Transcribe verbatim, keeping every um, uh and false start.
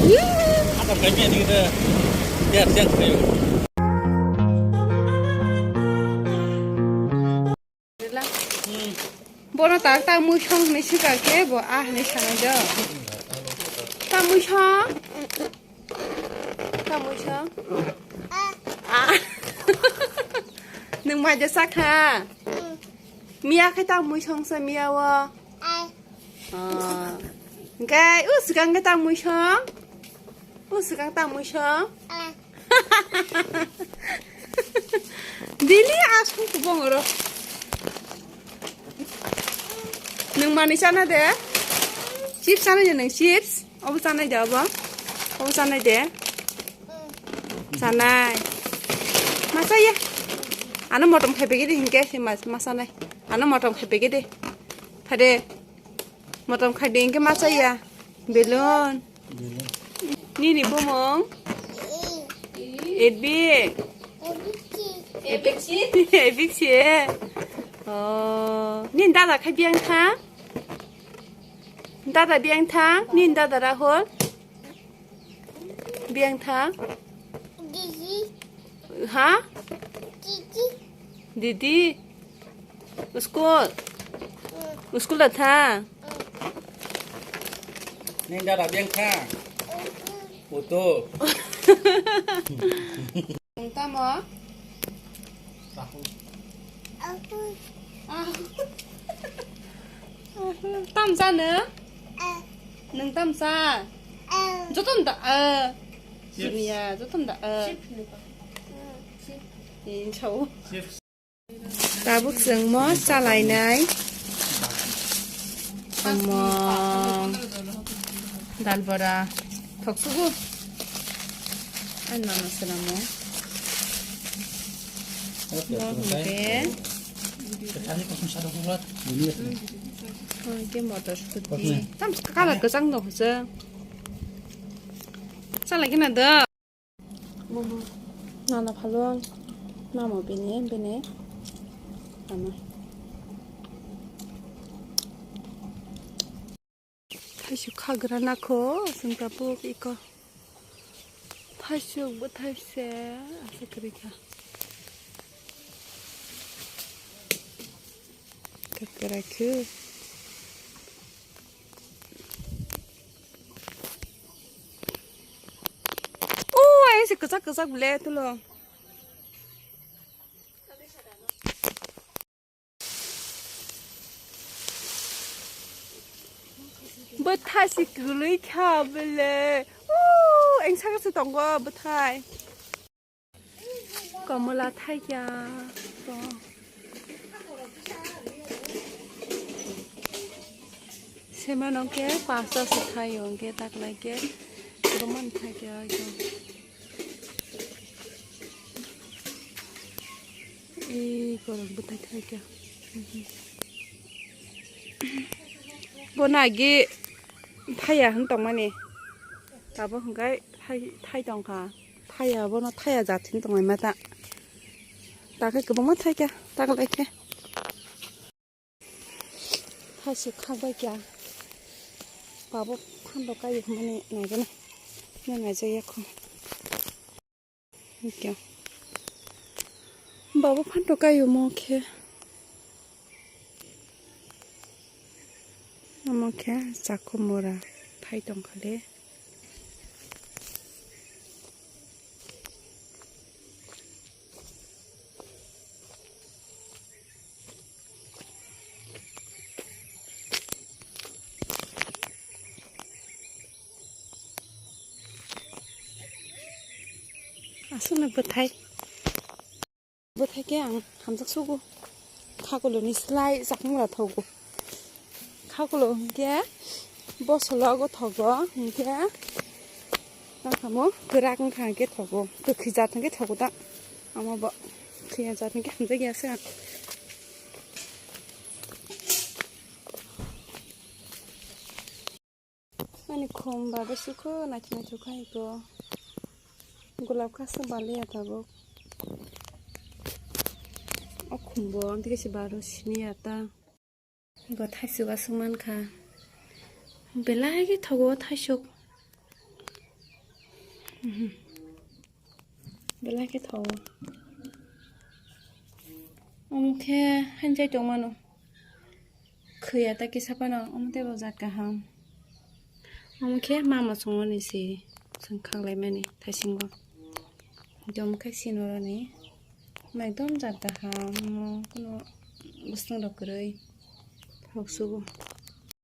Ada kami ni kita dia siang kayu. Bono tak tak muisong hinwi swkang khe bo ah hinwi sanai do. Tak muisong. Tak muisong. Ah. Nwng mai de sak ha. Miya khe tak muisong se miya o. Ah. Hwnkhe o swkang khe tak muisong. O swkang tak muisong. Daily aswk kubong oro. Nwng manwi chana de? Chips chanai de nwng, chips? Obo chanai de obo? Obo chanai de? Chanai. Masa ya? Ano motom khai pegede hinkhe se mas-, masa nai. Ano motom khai pegede. Phade. Motom khai de hinkhe masa ya? Belon. Nini bumung? Ebi. Ebi si. Ebi si. Oh. Nini dada khai biyang thang? Dada biyang thang? Nini dada Rahul? Biyang thang? Ha? Didi. School. School da thang. Nini dada biyang thang. Utu. Tamo? Ah. Tam sa nwng? Nwng tam sa? Jotom da, eh. Chips. Siniya, jotom da, eh. Chips ni ba. Chips. Insau. Chips. Tabuk chwng mo chalainai. Omo. Dal bora. Thok sugu. Ani mama swnamo. Oke. Bo hwnkhe. Hwnkhe motor scooty. Tam kala kwchang no hwswk. Chalai gana do. Nana phalo namo bini bini ama. Thaisuk khagra nakho, chwng tabuk iko. Thaisuk bo thaise, asa kwrwi kha. Kwkrai khe. O, ayang se kwchak kwchak bole tulo. Bwthai se kwlwi kha bole. O, ayang saka se tongo bwthai. Komla thaikya to. Semano khe pasta se thaio, hwnkhe taklai khe kwbangma thaikya to. Ee, borok bwthai thaikya. Bono agi thaiya hwn tongmani. Tabuk hwnkhe thai, thai tongkha. Thaiya bono thaiya jat hwn tongmani mata. Takhe kwbangma thaikha, taklaikhe. Thaisuk khakbai kha. Tabuk phano kaio hwnmani naigwna. Nw naijakya kho. Hwnkhe. Babo phanto kaio omo khe. Omo khe chakhu mora thai tongkhale. Aswkno bwthai. Bwthai khe ang hamjak sugo. Khakuluni slai chakmung ra thogo. Khakulo hwnkhe bosolo go thogo, hwnkhe tangkamo kwrak wngkha hwnkhe thogo. Kwkhwi jat hwnkhe thogo ta. Omo bo thwiya jat hwnkhe hamjakya se ang. Ani khum bado sukho naithok naithok khai ko. Golap kha se baliya tabuk. O khum bo amtwi kaisa bado siniya ta. Bo thaisuk aswk mankha. Belai khe thogo thaisuk. Mhm. Belai khe thawo. Omo khe hainjai tongmano. Khwiya ta kisa phano, omo teibo jat kaham. Omo khe mama songmani se chwng khaklaimani thaisingo. Omo khe sinorani ekdom jat kaham, omo kuno bwswng rok kwrwi thok sugo.